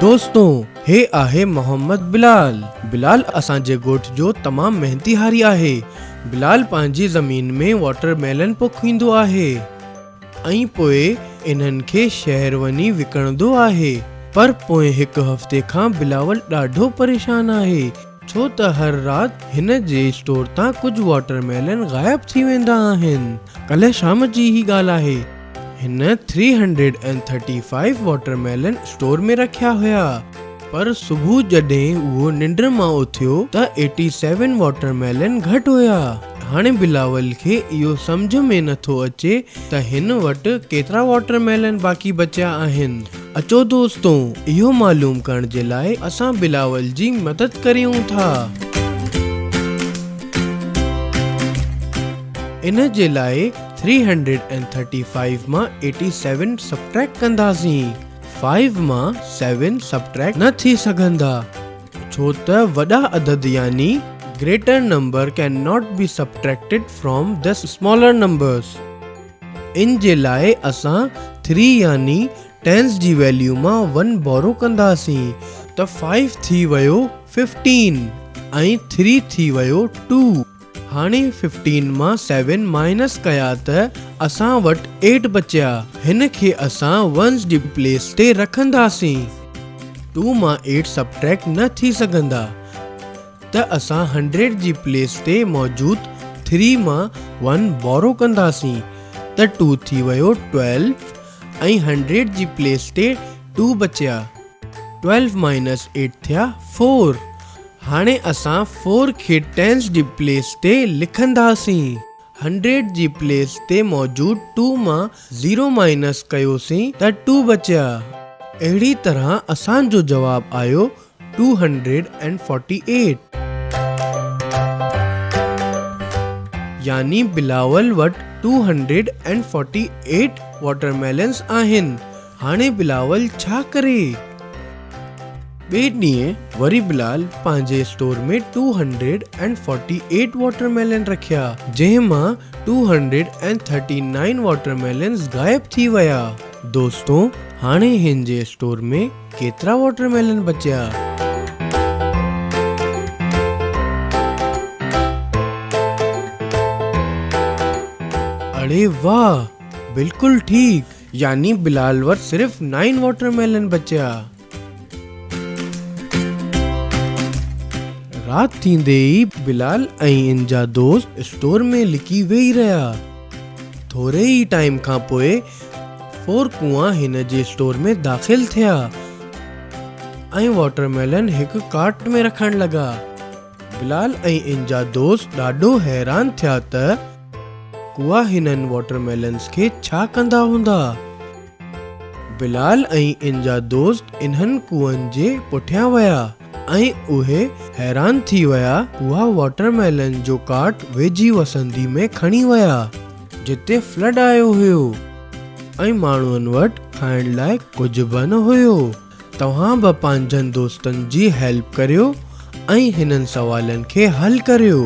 دوستو هي آهي محمد بلال. بلال اسان جي ڳوٺ جو تمام محنتي هاري آهي. بلال پنهنجي زمين ۾ واٽر ميلن پوکيندو آهي ۽ پوء انهن کي شهر وڃي وڪڻندو آهي. پر پوئين هڪ هفتي کان بلاول ڏاڍو پريشان آهي ڇو ته هر رات هن جي اسٽور تان ڪجهه واٽر ميلن غائب ٿي ويندا آهن. ڪلهه شام جي هي ڳالهه آهي. هن 335 واٽر ميلن اسٽور ۾ رکيا هيا پر صبح جڏهن اهو ننڊ مان اٿيو ته ايٽي سيون واٽر ميلن گهٽ هيا. هاڻي بلاول کي اهو سمجهه ۾ نٿو اچي ته هن وٽ ڪيترا واٽر ميلن باقي بچيا آهن. اچو دوستو اهو معلوم ڪرڻ جي لاء اسان بلاول جي مدد ڪريون ٿا. ان جي لاء 335 مان 87 سبٽريڪٽ ڪنداسين. فائيو مان سيون سبٽريڪٽ نه ٿي سگهندا ڇو ته وڏا عدد يعني greater number can not be subtracted from the smaller numbers. ان جي لاء اسان ٿري يعني ٽينس جي ويليو مان ون بورو ڪنداسين ته فائيو ٿي ويو ففٽين ۽ ٿري ٿي ويو ٽو. هاڻي ففٽين مان سيون مائنس ڪيا ته اسان وٽ ايٽ بچيا. هن کي اسان ونز جي پليس تي رکنداسين. ٽو مان ايٽ سبٽريڪٽ نه ٿي سگهندا ته اسان هنڊريڊ جي پليس تي موجود ٿري مان ون بورو ڪنداسين ته ٽو ٿي ويو ٽويلو ۽ هنڊريڊ جي پليس تي ٽو بچيا. ٽويلو مائنس ايٽ ٿيا فور. هاڻي اسان فور کي ٽينس جي پليس تي لکنداسين. هنڊريڊ جي پليس تي موجود ٽو مان زيرو مائنس ڪيوسين ته ٽو بچيا. اهڙي طرح اسان جو جواب آيو 248. يعني بلاول وٽ 248 واٽرميلنس آهن. هاڻي بلاول ڇا ڪري؟ ٻئي ڏينهن وري بلال پنهنجي اسٽور ۾ 248 واٽر ميلن رکيا، جنهن مان 239 واٽر ميلنز غائب ٿي ويا. دوستو هاڻي هن جي اسٽور ۾ ڪيترا واٽر ميلن بچيا؟ اڙي واهه! بلڪل ٺيڪ! يعني بلال وٽ صرف نائن واٽر ميلن بچيا. رات ٿيندي ئي بلال ۽ ان جا دوست اسٽور ۾ لڪي ويهي رهيا. ٿوري ئي ٽائيم کان پوء فور ڪوئا هن جي اسٽور ۾ داخل ٿيا ۽ واٽر ميلن هڪ ڪارٽ ۾ رکڻ لڳا. بلال ۽ ان جا دوست ڏاڍو حيران ٿيا ته ڪوئا هنن واٽر ميلنز کي ڇا ڪندا هوندا؟ بلال ۽ ان جا دوست انهن ڪوئن جي پٺيان ويا ۽ اهي حيران ٿي ويا ڪوئا واٽر ميلن جو ڪارٽ ويجهي وسندي ۾ کڻي ويا جتي فلڊ آيو هيو ۽ ماڻهن وٽ کائڻ لاء ڪجهه به نه هيو. توهان به پنهنجن دوستن جي هيلپ ڪريو ۽ هنن سوالن کي حل ڪريو.